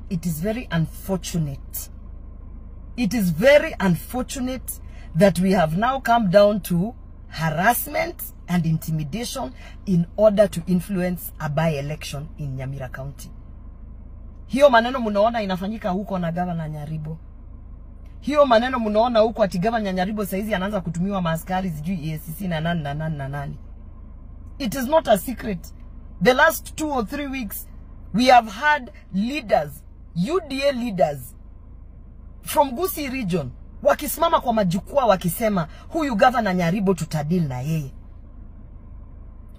It is very unfortunate. It is very unfortunate that we have now come down to harassment and intimidation in order to influence a by-election in Nyamira County. Hiyo maneno munaona inafanyika huko na Governor Nyaribo. Hiyo maneno munaona huko ati Governor Nyaribo saizi anaanza kutumiwa maaskari sijui EACC na nani na nani na nani. It is not a secret. The last 2 or 3 weeks we have had leaders, UDA leaders from Gusii region wakisimama kwa majukwaa wakisema huyu Governor Nyaribo tutadil na yeye.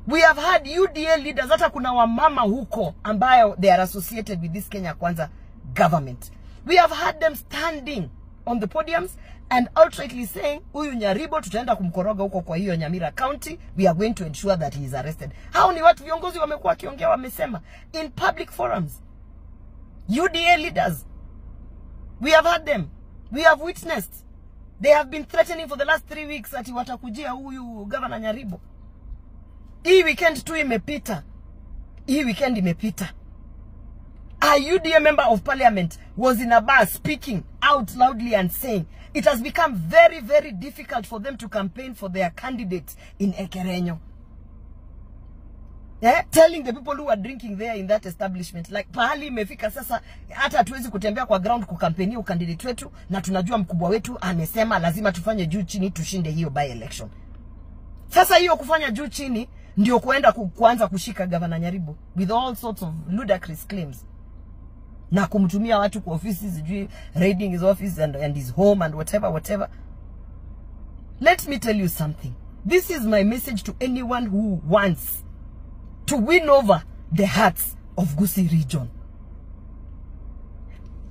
We have had UDA leaders, hata kuna wamama huko ambayo they are associated with this Kenya Kwanza government. We have had them standing on the podiums and outrightly saying huyu Nyaribo tutaenda kumkoroga huko kwa hiyo Nyamira County, we are going to ensure that he is arrested. Hao ni watu viongozi wamekuwa wakiongea, wamesema in public forums. UDA leaders, we have had them. We have witnessed. They have been threatening for the last 3 weeks ati watakujia huyu Governor Nyaribo. Hii weekend tu imepita. Hii weekend imepita. A UDA member of parliament was in a bar speaking out loudly and saying it has become very, very difficult for them to campaign for their candidate in Ekerenyo. Yeah? Telling the people who are drinking there in that establishment, like pahali imefika sasa hata hatuwezi kutembea kwa ground kukampenia candidate wetu, na tunajua mkubwa wetu amesema lazima tufanye juu chini tushinde hiyo by election. Sasa hiyo kufanya juu chini ndio kuenda kuanza kushika Governor Nyaribo with all sorts of ludicrous claims na kumtumia watu kwa ofisi, sijui raiding his office and his home and whatever whatever. Let me tell you something. This is my message to anyone who wants to win over the hearts of Gusii region.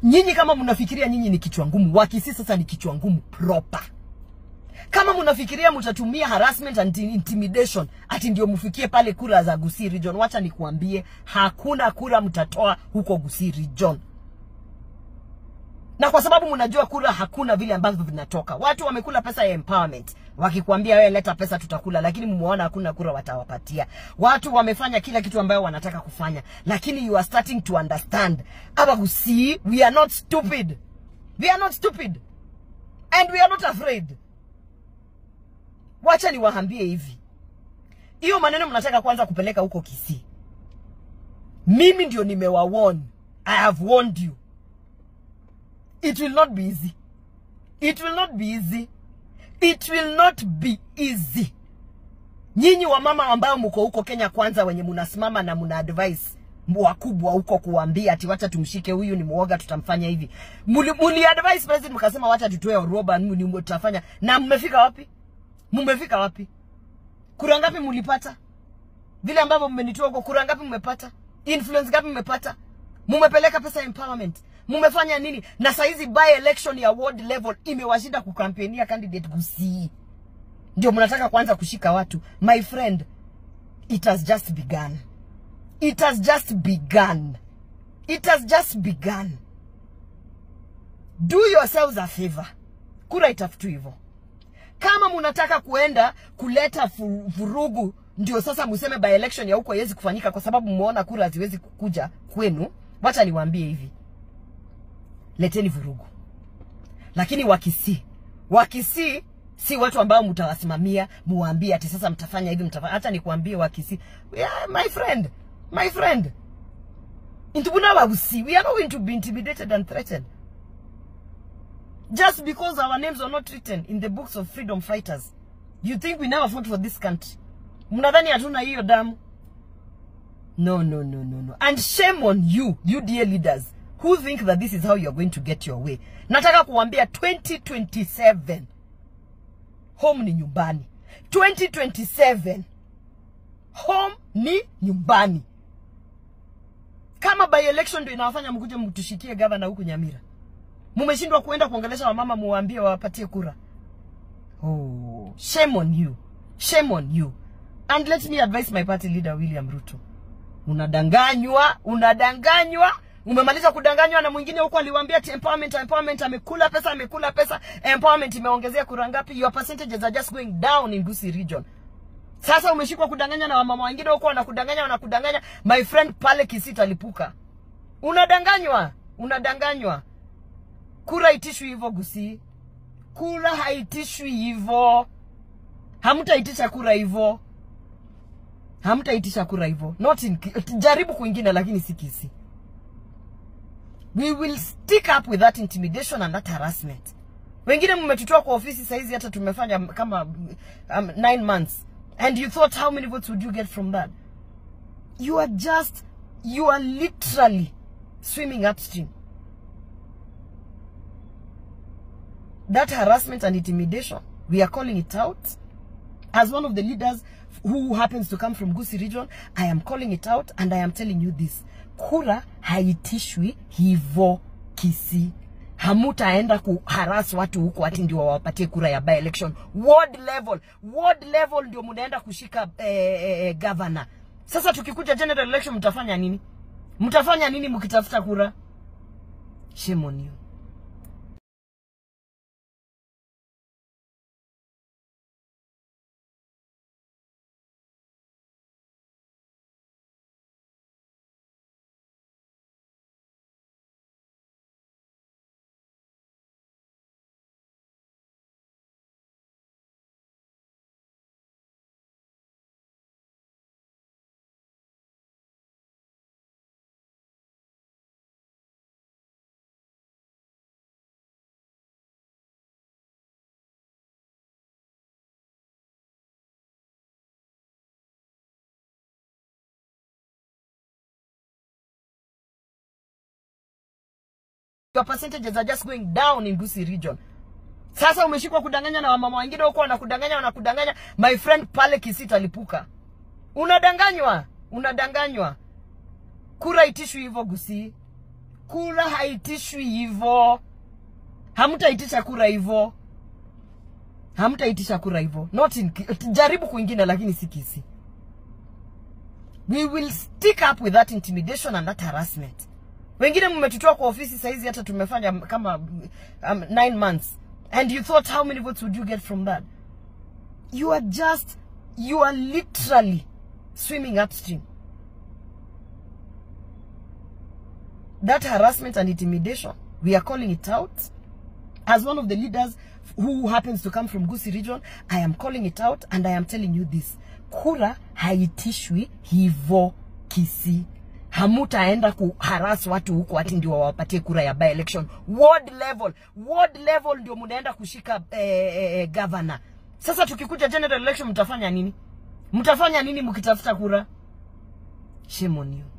Nyinyi kama mnafikiria nyinyi ni kichwa ngumu, Wakisii sasa ni kichwa ngumu proper. Kama mnafikiria mtatumia harassment and intimidation ati ndio mfikie pale kura za Gusii region, wacha nikuambie hakuna kura mtatoa huko Gusii region. Na kwa sababu mnajua kura hakuna vile ambavyo vinatoka. Watu wamekula pesa ya empowerment. Wakikwambia wewe leta pesa tutakula, lakini mmuona hakuna kura watawapatia. Watu wamefanya kila kitu ambayo wanataka kufanya, lakini you are starting to understand. Aba Gusii, we are not stupid. We are not stupid. And we are not afraid. Wacha niwaambie hivi. Hiyo maneno mnataka kwanza kupeleka huko Kisii. Mimi ndio nimewawarn. I have warned you. It will not be easy. It will not be easy. It will not be easy. Nyinyi wamama ambao mko huko Kenya Kwanza wenye mnasimama na mna advice wakubwa huko kuambia ati wacha tumshike huyu ni muoga tutamfanya hivi. Muli advise president mkasema wacha tutoe roba ni tutafanya. Na mmefika wapi? Mmefika wapi? Kura ngapi mlipata? Vile ambavyo mmenitoa huko, kura ngapi mmepata? Influence ngapi mmepata? Mmepeleka pesa empowerment. Mmefanya nini? Na saizi by election ya ward level imewashinda kukampenia candidate Gusii. Ndio mnataka kuanza kushika watu. My friend, it has just begun. It has just begun. It has just begun. Do yourselves a favor. Kura itafutu hivyo. Kama mnataka kuenda kuleta vurugu ndio sasa mseme by election ya huko haiwezi kufanyika kwa sababu muona kura haziwezi kukuja kwenu, wacha niwaambie hivi. Leteni vurugu. Lakini Wakisii si watu ambao mtawasimamia, muambie ati sasa mtafanya hivi mtafanya. Hata nikuambie Wakisii, yeah, my friend, my friend. Intubuna Wagusii, we are not going to be intimidated and threatened. Just because our names are not written in the books of freedom fighters, you think we never fought for this country? Mnadhani hatuna hiyo damu? No, no, no, no, no. And shame on you, UDA leaders, who think that this is how you are going to get your way. Nataka kuambia 2027, home ni nyumbani. 2027, home ni nyumbani. Kama by election ndio inawafanya mkuje mtushikie governor huku Nyamira, mumeshindwa kuenda kuongelesha wamama muwaambie wawapatie kura. Oh, shame on you. Shame on you. And let me advise my party leader William Ruto. Unadanganywa, unadanganywa. Umemaliza kudanganywa na mwingine huko aliwaambia ati empowerment, empowerment, amekula pesa, amekula pesa. Empowerment imeongezea kura ngapi? Your percentages are just going down in Gusii region. Sasa umeshikwa kudanganya na wamama wengine huko wanakudanganya, wanakudanganya. My friend, pale Kisii italipuka. Unadanganywa. Unadanganywa. Kura itishwi hivyo Gusii. Kura haitishwi hivyo. Hamtaitisha kura hivyo. Hamtaitisha kura hivyo. Not in, jaribu kwingine lakini si Kisii. We will stick up with that intimidation and that harassment. Wengine mmetutoa kwa ofisi saizi hata tumefanya kama 9 months. And you thought how many votes would you get from that? You are just, you are literally swimming upstream. That harassment and intimidation, we are calling it out. As one of the leaders who happens to come from Gusii region, I am calling it out and I am telling you this. Kura haitishwi hivo Kisii. Hamutaenda kuharass watu huko ati ndio wawapatie kura ya by election. Ward level, ward level ndio mnaenda kushika governor. Sasa tukikuja general election mtafanya nini? Mtafanya nini mkitafuta kura? Shame on you. Your percentages are just going down in Gusii region. Sasa umeshikwa kudanganya na wamama wengine huko wanakudanganya, wanakudanganya. My friend pale Kisii talipuka. Unadanganywa, unadanganywa. Kura itishwi hivyo Gusii. Kura haitishwi hivyo. Hamtaitisha kura hivyo. Hamtaitisha kura hivyo. Not in, jaribu kwingine lakini si Kisii. We will stick up with that intimidation and that harassment. Wengine mmetutoa kwa ofisi saizi hata tumefanya kama 9 months. And you thought how many votes would you get from that? You are just, you are literally swimming upstream. That harassment and intimidation, we are calling it out. As one of the leaders who happens to come from Gusii region, I am calling it out and I am telling you this. Kura haitishwi hivo Kisii. Hamutaenda kuharass watu huko ati ndio wawapatie kura ya by election. Ward level, ward level ndio mnaenda kushika governor. Sasa tukikuja general election mtafanya nini? Mtafanya nini mkitafuta kura? Shame on you.